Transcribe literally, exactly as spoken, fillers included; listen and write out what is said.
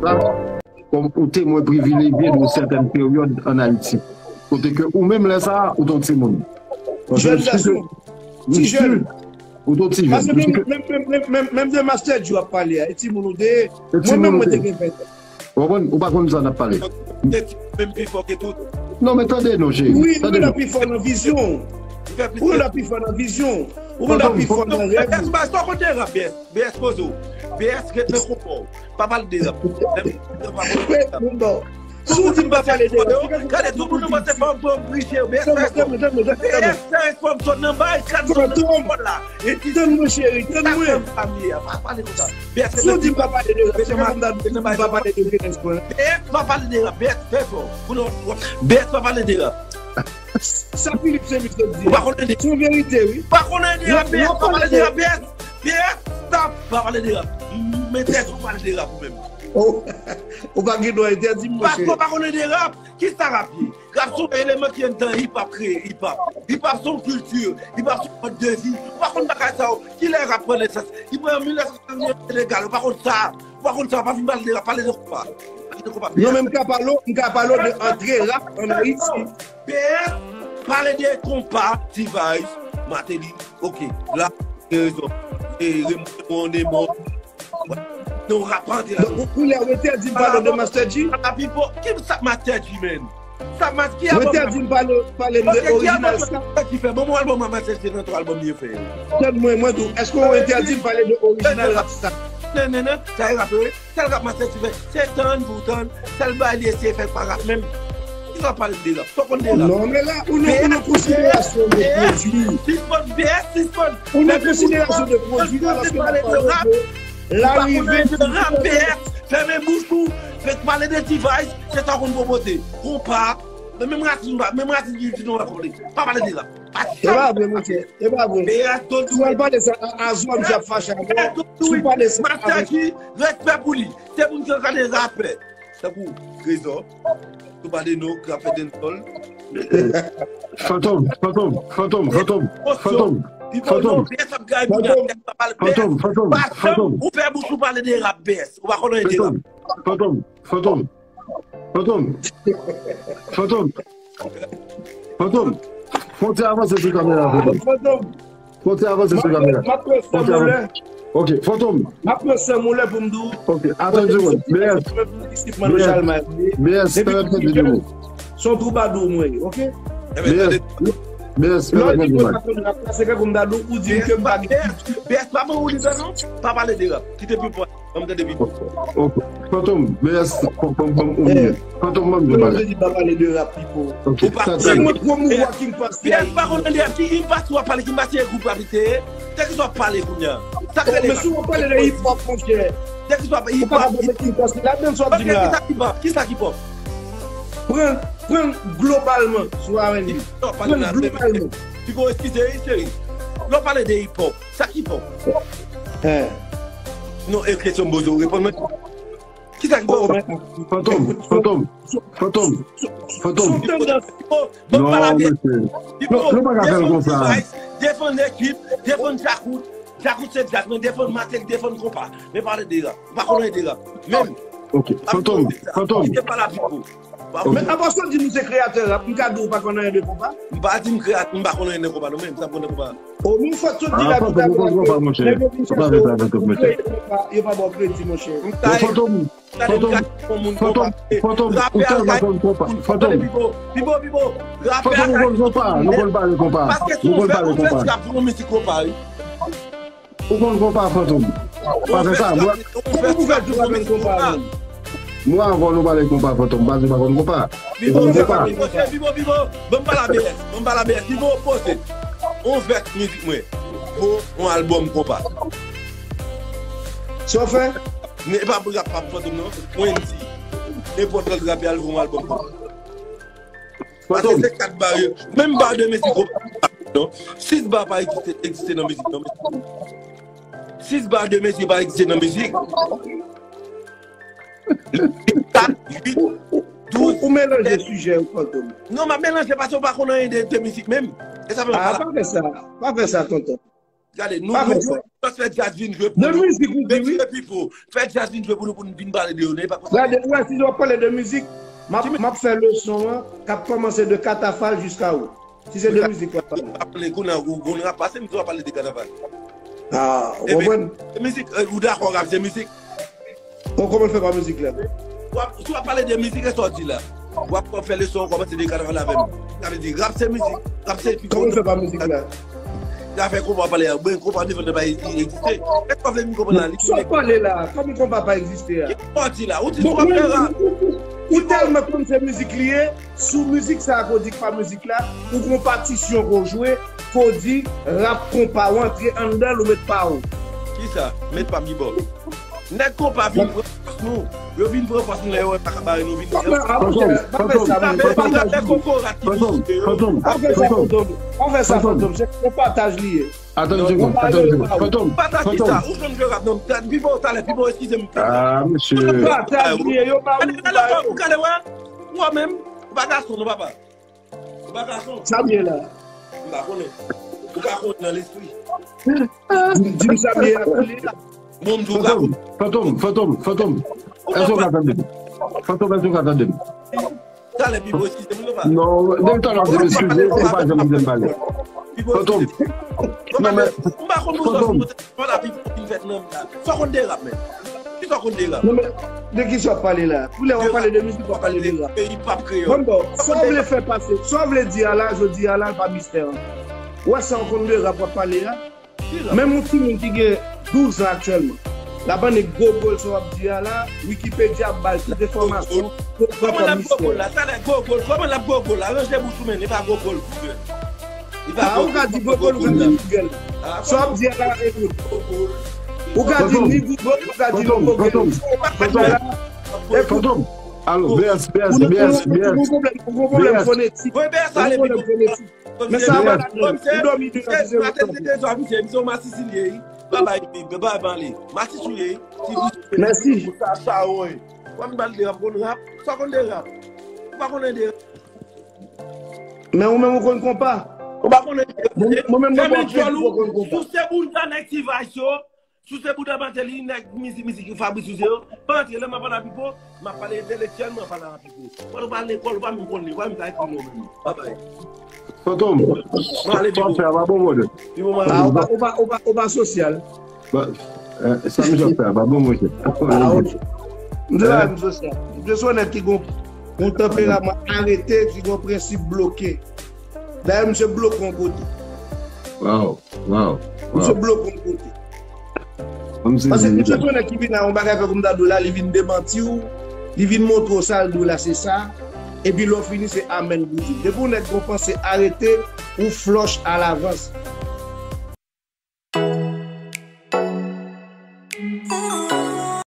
la, kòm ou temwen privilejye de yon sètèn peryòd ann Ayiti. Kote ke ou menm lè sa a, ou te yon timoun. Jèn gason, ti jèn. Ou te yon ti jèn. Paske menm, menm, menm, menm, menm de Master Dji w ap pale a, e timoun ou te ye. Mwen menm, mwen te gen ven tan. Ou konprann? Ou pa konn sa n ap pale. Menm pi fò ke tout. Non, men tande non, cheri. Wi, ou genlè pi fò nan vizyon. Ou genlè pi fò nan vizyon. Ou genlè pi fò nan rèv. Sa w konn de rap, B S? B S poze w. B S ret nan konpò w. Pa pale de rap. Si w di m pa pale de rap, gade tout moun nan panse fò m pran briche yo. B S fè efò. B S fè efò, m sot nan bay, kat zòn nan pòt la. E di tann mwen cheri, tann mwen. Pa pale konsa. B S fè efò. Si w di m pa pale de rap, se kòm m ta di m pa pale de jenès mwen. B S pa pale de rap, B S fè efò. Pou nou, B S pa pale de rap. Sa Philippe Saint-Louis sot di a, se yon verite, wi. Ou pa konn anyen de rap, B S pa pale de rap, B S. B S, stop, pa pale de rap. Men tèt ou pale de rap ou menm. Ou pa gen dwa entèdi m, monchè. Paske w pa konn anyen de rap. Kisa rap ye? Rap se yon eleman ki anndan hip hop kreye hip hop. Hip hop se yon kilti, hip hop se yon mòd de vi. Ou pa konn bagay sa yo. Kilè rap pran nesans? Li pran an mil nèf san sèt legal, ou pa konn sa. Ou pa konn sa, ou pa vin pale de rap, pale de konpa. Pale de konpa. Non, men m ka pale w, m ka pale w de antre rap ann Ayiti. B S, pale de konpa, T-Vice, Martelly, ok, la, gen rezon. E Raymond, Raymond, Raymond. Non, rap pa antre la. Donk, kounye a, w entèdi m pale w de Master Dji? Ki sa Master Dji, man? Sa mas ki albòm sa? Mwen te di m pale, pale m de orijinal sa. Ki fè bon, bon albòm a Master Dji nan twa albòm li fè. Tande mwen, mwen tou. Èske w entèdi m pale de orijinal rap sa? Non, non, non. Sa e rap, wi. Sèl rap Master Dji fè, se tann pou tann. Sèl bagay li eseye fè pa rap menm. Ki sa w pale de rap? Sa w konn de rap? Non, men la, ou nan, ou nan konsiderasyon de pwodui. Sispann, B S, sispann. Ou nan konsiderasyon de pwodui la, paske n ap pale de larive de rap, B S. Fèmen bouch ou. Fèk pale de T-Vice, se sa w konn pwopoze. Konpa. Men menm rasin, menm rasin ki di nou pa pale. Pa pale de rap. E pa vre, monchè. E pa vre. Si w al pale sa a, a Zouam J ap fache avè w. Si w pale sa avèk Master Dji, respè pou li. Se moun ki antrene rapè. Tankou Trezò. Si w pale nou, k ap fè dancehall. Fantom, Fantom, Fantom, Fantom, Fantom, Fantom, Fantom, Fantom, Fantom, Fantom, ou fè bouch ou pale de rap, B S. Ou pa konn anyen de rap. Fantom, Fantom, Fantom. Fantom. Fantom. Fantom. Fon ti avanse sou kamera, Fantom. Fantom. Fon ti avanse sou kamera. Fon ti avanse. Ok, Fantom. M ap pran san moulè pou m di w. Ok, atann yon segonn. B S. B S. B S, fè yon ti videyo. Se yon twoubadou mwen ye, ok? B S. B S, fè yon ti videyo. Lè w di mwen pa konn rap la, se kòm m ta di w, ou di m ke m pa gen kilti. B S, pa ban ou lidè non. Pa pale de rap. Kite pi pwa. Ban m tande pi pwa. Ok. Fantom, B S, ban m, ban m, ban m, ou menm. Fantom, ban m di bagay. Ou pa pale de rap, Pipo. Ok. Si mwen pwomouvwa King Pass, King Pass, w ap pale King Pass, se gwoup rap li te ye. De kisa w ap pale kounye a? Sa k rele rap? Men si w ap pale de hip hop, monchè. De kisa w ap pale hip hop? Ou pa ka pale King Pass, la menm sa w ap di m la. Ok, kisa k hip hop? Kisa k hip hop? Pran, pran globalman sou R and B. Pran globalman. Pipo, eskize, wi, cheri. Lè w pale de hip hop, sa k hip hop? Non, e kesyon m poze w, reponn mwen. Kisa ki fè w? Fantom, Fantom, Fantom, Fantom. Pipo, ban m pale a B S. Pipo, defann T-Vice, defann Lekip, defann Djakout. Djakout se djaz, men defann Matek, defann konpa. Men pale de rap. Ou pa konn anyen de rap. Menm. Ok, Fantom, Fantom. Kite pale a Pipo. Men apa sa w di nou se kreyatè rap, m ka di w pa konn anyen de konpa? M pa di m kreyatè, m pa konn anyen de konpa, non, men m sa konn de konpa. O, men fòk sot di la pou ta konpa, monchè. Ou pa vle travay avèk mwen, monchè. Yo pa ba w kredi, monchè. Bon, Fantom, Fantom, Fantom, Fantom, ou tèlman konn konpa. Fantom. Pipo, Pipo, Pipo. Fantom, ou konn konpa, nou konn pale konpa. Nou konn pale konpa. Paske si w fè, w fè trap pou yon mizik konpa, wi. Ou konn konpa, Fantom. Pa fè sa. Mwen, kòman pou fè di w pa konn konpa, menm? Mwen, avan nou pale konpa, Fantom, pa di w pa konn konpa. Ou konn konpa. Pipo, Pipo, Pipo, ban m pale a B S, ban m pale a B S. Pipo, poze. On vès mizik mwen vo on albòm konpa. Sa w fè? E pa rap, pa Fantom, non. Wendy. Nenpòt lòt rapè al vo on albòm konpa. Paske se kat ba yo. Menm ba de mizik konpa non. Sis ba pa egziste, egziste nan mizik non. Sis ba de mesye pa egziste nan mizik. Kat, uit, douz. Ou melanje sijè yo, Fantom. Non, m ap melanje paske w pa konn anyen de, de mizik menm. E sa fè m ap pale. Ah, pa fè sa. Pa fè sa, tonton. Gade, nou, nou, nou fè djaz vin jwe pou nou. De mizik, ou di wi. Pipo, fè djaz vin jwe pou nou, pou nou vin pale de yo, non, e pa konsa. Gade, ou wè, si w ap pale de mizik, m ap, m ap fè leson an, k ap kòmanse de Katafal jiska ou. Si se de mizik w ap pale. Ou ap pale, kounye a, ou, ou ap pase, m di w ap pale de Katafal. Ah, ou konprann? Mizik, eh, ou dakò rap se mizik? Bon, kòman l fè pa mizik la? W ap, si w ap pale de mizik, e sa w di la? W ap fè leson, w kòmanse de Katafal avè m. Sa vle di, rap se mizik, rap se pi. Kòman l fè pa mizik la? Zafè konpa w pale a, mwen konpa defann pa egziste. Èske w vle m konprann la? Sa w pale la, kòman konpa pa egziste a? Ki konpa w di la? Ou di konpa fè rap. Ou tèlman konn se mizik li ye, sou mizik sa a, k ou di k pa mizik la, ou gon patisyon k ou jwe, k ou di rap konpa, ou antre anndan l, ou met pa ou. Kisa? Met pa m ki bò? Nèg konpa vin pran fòs nou. Yo vin pran fòs nou lè yo wè pa ka bare nou vin. Pa fè sa, pa fè sa, pa fè sa, Fantom. Pa fè sa, Fantom. Pa fè sa, Fantom. Se yon pataj li ye. Atann yon segonn, Fantom. Pataj ki sa? Ou konn jwe rap non. Pipo, talè, Pipo, eskize m. Ah, mesye. Pataj li ye, yo ba ou. Gade, gade, gade, wè. Ou menm, ou pa gason non, papa. Ou pa gason. Sa m ye la? M pa konnen. Ou ka konnen nan lespri. Di m sa m ye la. Bon, m di w ka konnen. Fantom, Fantom, Fantom. Èske w ka tande m? Fantom, èske w ka tande m? Talè, Pipo, eskize m, non, pa. Non, depi talè, w ap di m eskize, ou pa janm di m pale. Fantom. Non, men, m pa konn Fantom. Sa w konn de rap, men. Ki sa w konn de rap? Non, men, de ki sa w ap pale la? Pou lè w ap pale de mizik, w ap pale de rap. Peyi p ap kreyòl. Bon, bon, sa w vle fè pase, sa w vle di a la, jodi a la, pa mistè an. Ou wè sa w konn de rap w ap pale a? Menm yon timoun ki gen douz an aktyèlman, l ap annik gogol sa w ap di a la, Wikipedia ap ba l tout enfòmasyon, pou l pran kòm mistè. Kòman l ap gogol la? Sa lè gogol, kòman l ap gogol la? Ranje bouch ou men, li pa gogol, Google. Li pa gogol, ou ka di gogol, ou ka di Google. Sa w ap di a la, ekout. Ou ka di ni Google, ou ka di ni Google. Fantom, Fantom, Fantom. Alo, B S, B S, B S, B S. Ou gon pwoblèm, ou gon pwoblèm fonetik. Ou gon pwoblèm fonetik. Men sa pa la, ou dòmi de. Maten se de zwa, misye, misye, yon masisi li ye, wi. Babay, babay, pale. Masisi ou ye, wi. Mèsi. Sa, sa, woy. Ou pa konn pale de rap, konn rap. Sa konn de rap. Ou pa konnen de rap. Men ou menm ou konn konpa. Ou pa konnen de rap. Mwen menm mwen konn konpa. Sou se bounda nèg T-Vice yo, sou se bounda Martelly, nèg mizik, mizik, Fabrice Souze yo. Pa antre la, m ap pale a Pipo, m ap pale entelektyèl, m ap pale a Pipo. Ou pa al lekòl, ou pa menm konn li, ou pa menm ka ekri non menm. Babay. Fantom, sa w ap fè a pa bon, brother. Ah, ou pa, ou pa, ou pa, ou pa sosyal. Sa misye ap fè a pa bon, monchè. Ah, ok. M te pa menm sosyal. M te sou nèg ki gon, gon tanperaman arete, ki gon prensip bloke. Dayè, misye bloke yon kote. Wow, wow, wow. Misye bloke yon kote. Paske misye se yon nèg ki vin a yon bagay fè kòm ta di w la, li vin demanti w, li vin montre w sa l di w la se sa, epi lè w fini se amèn pou di. Depi yon nèg gon panse arete, ou flòch alavans.